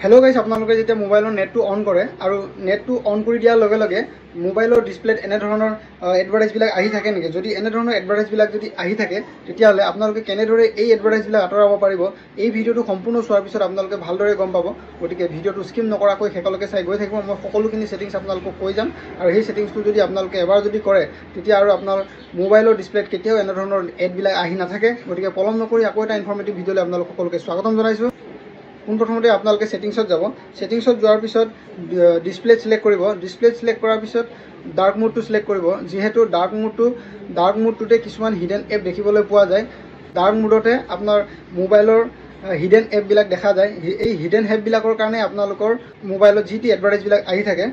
Hello' guys, আপোনালোকে যেতিয়া মোবাইলৰ নেটটো অন কৰে আৰু নেটটো অন কৰি দিয়াৰ লগে লগে মোবাইলৰ ডিছপ্লেত এনেধৰণৰ এডভাৰটাইজবিলাক আহি থাকে নেকি? যদি এনেধৰণৰ এডভাৰটাইজবিলাক যদি আহি থাকে, তেতিয়াহ'লে আপোনালোকে কেনেদৰে এই এডভাৰটাইজবিলাক আঁতৰাব পাৰিব, এই ভিডিঅ'টো সম্পূৰ্ণ চোৱাৰ পিছত আপোনালোকে ভালদৰে গম পাব। গতিকে ভিডিঅ'টো স্কিপ নকৰাকৈ শেষলৈকে চাই গৈ থাকিব। মই সকলোখিনি ছেটিংছ আপোনালোকক কৈ যাম আৰু সেই ছেটিংছটো যদি আপোনালোকে এবাৰ যদি কৰে, তেতিয়া আৰু আপোনাৰ মোবাইলৰ ডিছপ্লেত কেতিয়াও এনেধৰণৰ এডবিলাক আহি নাথাকে। গতিকে পলম নকৰি আকৌ এটা ইনফৰ্মেটিভ ভিডিঅ'লৈ আপোনালোক সকলোকে স্বাগতম জনাইছোঁ। পোনপ্ৰথমতে আপোনালোকে ছেটিংছত যাব। ছেটিংছত যোৱাৰ পিছত ডিছপ্লে চিলেক্ট কৰিব। ডিছপ্লে চিলেক্ট কৰাৰ পিছত ডাৰ্ক মোডটো চিলেক্ট কৰিব। যিহেতু ডাৰ্ক মোডটোতে কিছুমান হিডেন এপ দেখিবলৈ পোৱা যায়। ডাৰ্ক মোডতে আপোনাৰ মোবাইলৰ হিডেন এপবিলাক দেখা যায়। এই হিডেন এপবিলাকৰ কাৰণে আপোনালোকৰ মোবাইলত যি টি এডভাৰটাইজবিলাক আহি থাকে।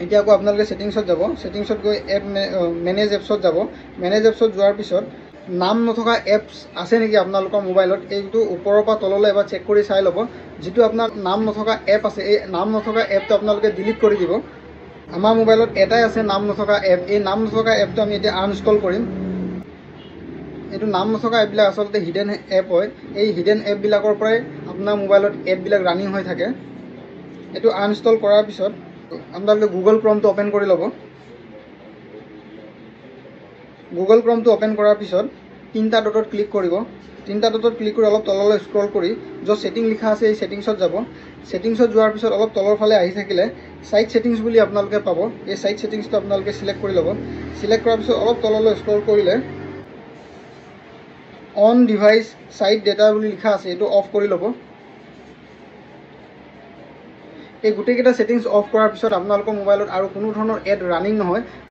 এতিয়া আকৌ আপোনালোকে ছেটিংছত যাব। ছেটিংছত গৈ এপ মেনেজ এপছত যাব। মেনেজ এপছত যোৱাৰ পিছত নাম নথকা এপছ আছে নেকি আপোনালোকৰ মোবাইলত, এইটো ওপৰৰ পৰা তললৈ এবাৰ চেক কৰি চাই ল'ব। যিটো আপোনাৰ নাম নথকা এপ আছে, এই নাম নথকা এপটো আপোনালোকে ডিলিট কৰি দিব। আমাৰ মোবাইলত এটাই আছে নাম নথকা এপ। এই নাম নথকা এপটো আমি এতিয়া আনইনষ্টল কৰিম। এইটো নাম নথকা এপবিলাক আচলতে হিডেন এপ হয়। এই হিডেন এপবিলাকৰ পৰাই আপোনাৰ মোবাইলত এপবিলাক ৰানিং হৈ থাকে। এইটো আনইনষ্টল কৰাৰ পিছত আপোনালোকে গুগল ক্ৰমটো অ'পেন কৰি ল'ব। গুগল ক্ৰমটো অ'পেন কৰাৰ পিছত তিনিটা ডটত ক্লিক কৰিব। তিনিটা ডটত ক্লিক কৰি অলপ তললৈ স্ক্ৰল কৰি য'ত ছেটিং লিখা আছে, এই ছেটিংছত যাব। ছেটিংছত যোৱাৰ পিছত অলপ তলৰ ফালে আহি থাকিলে ছাইট ছেটিংছ বুলি আপোনালোকে পাব। এই ছাইট ছেটিংছটো আপোনালোকে চিলেক্ট কৰি ল'ব। চিলেক্ট কৰাৰ পিছত অলপ তললৈ স্ক্ৰল কৰিলে অন ডিভাইচ ছাইট ডেটা বুলি লিখা আছে, এইটো অফ কৰি ল'ব। এই গোটেইকেইটা ছেটিংছ অফ কৰাৰ পিছত আপোনালোকৰ মোবাইলত আৰু কোনো ধৰণৰ এড ৰানিং নহয়।